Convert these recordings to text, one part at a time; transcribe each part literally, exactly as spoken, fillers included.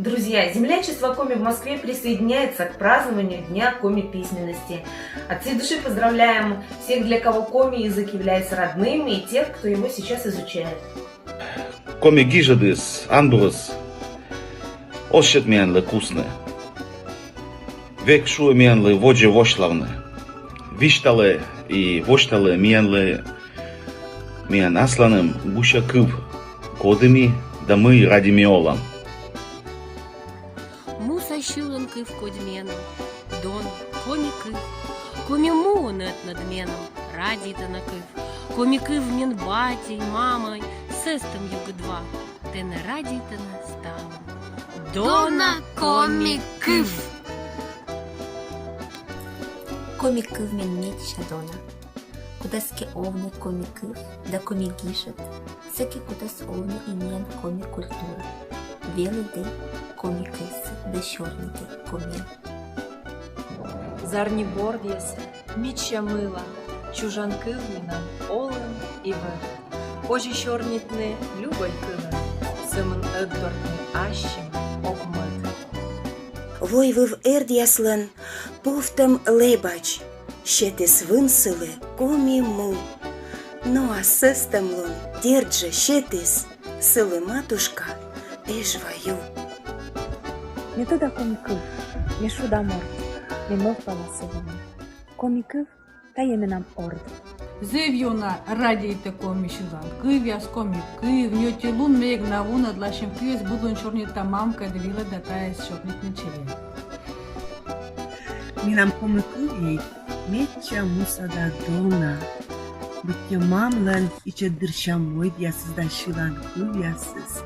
Друзья, землячество Коми в Москве присоединяется к празднованию Дня коми письменности. От всей души поздравляем всех, для кого коми язык является родным, и тех, кто его сейчас изучает. Коми гижӧдыс, андорыс оз сет миянлы кусны. Век шуӧ миянлы водзӧ восьлавны. Висьталӧ и восьталӧ миянлы миян асланым гуся кыв, коді ми да мый ради ми олам. Муса сьыланкыв кодь меным, дона, коми кыв. Коми муын ӧтнад меным, радейтана кыв. Коми кыв мен батьӧй, мамӧй, сӧстӧм югыд ва. Тэнӧ радейтана ставным. Дона, коми кыв! Коми кыв мен медся дона. Кутас кӧ овны коми кыв да коми гижӧд, сэки кутас овны и миян коми культура. Велӧдӧй коми кывсӧ да сёрнитӧй комиӧн. Зарни бордъясӧ, медся мыла, чужан кыв менам олӧм и вӧр. Позьӧ сёрнитны любӧй кылӧн, сӧмын ӧтдортны ассьым ог мӧд. Войвыв эрдъяслӧн повтӧм лэбач сетіс вынсылы коми му. Но а сӧстӧмлун, дерт жӧ, сетіс сылы матушка Эжва ю. Ме тӧда коми кыв, ме шуда морт, ме мӧвпала сы вылын. Коми кыв — тайӧ менам орд. Зэв ёна радейта коми сьыланкывъяс, коми кыв. Ньӧти лун ме эг на вунӧдлы ассьым кывйӧс быд лун сёрнита мамӧй да велӧдта тайӧс сёрнитны челядь. Менам коми кывйӧй медся муса да дона. Быттьӧ мамлӧн ичӧт дырся мойдъясыс да сьыланкывъясыс.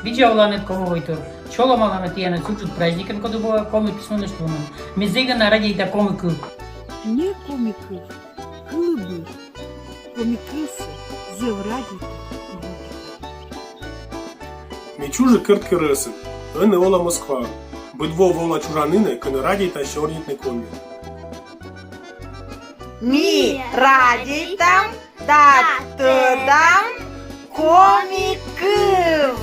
Видза оланныд, коми войтыр. Чолӧмала ме тіянӧс ыджыд праздникӧн, коді воӧ коми письменность лунӧн. Ме зэв ёна радейта коми кыв. Мне коми кыв — кылібур. Коми кывсӧ зэв радейта и любита. Ме чужи Керткерӧсын, ӧні ола Москваын. Быд во вола чужанінӧ, кӧні радейта сёрнитны коми. Ми радейтам да тӧдам коми кыв.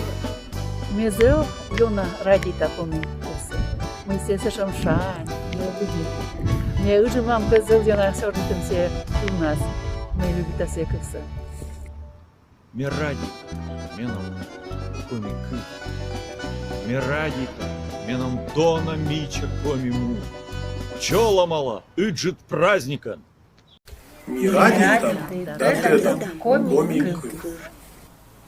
Ме зэв ёна радейта коми кывсӧ. Мый сійӧ сэтшӧм шань, необычный. Ме ыджыд мамкӧд зэв ёна сёрнитім сійӧ кывнас. Ме любита сійӧ кывсӧ. Ме радейта, менам коми кыв. Ме радейта, менам дона мича коми му. Чолӧмала ыджыд праздникӧн! Ми радейтам да тӧдам коми кыв.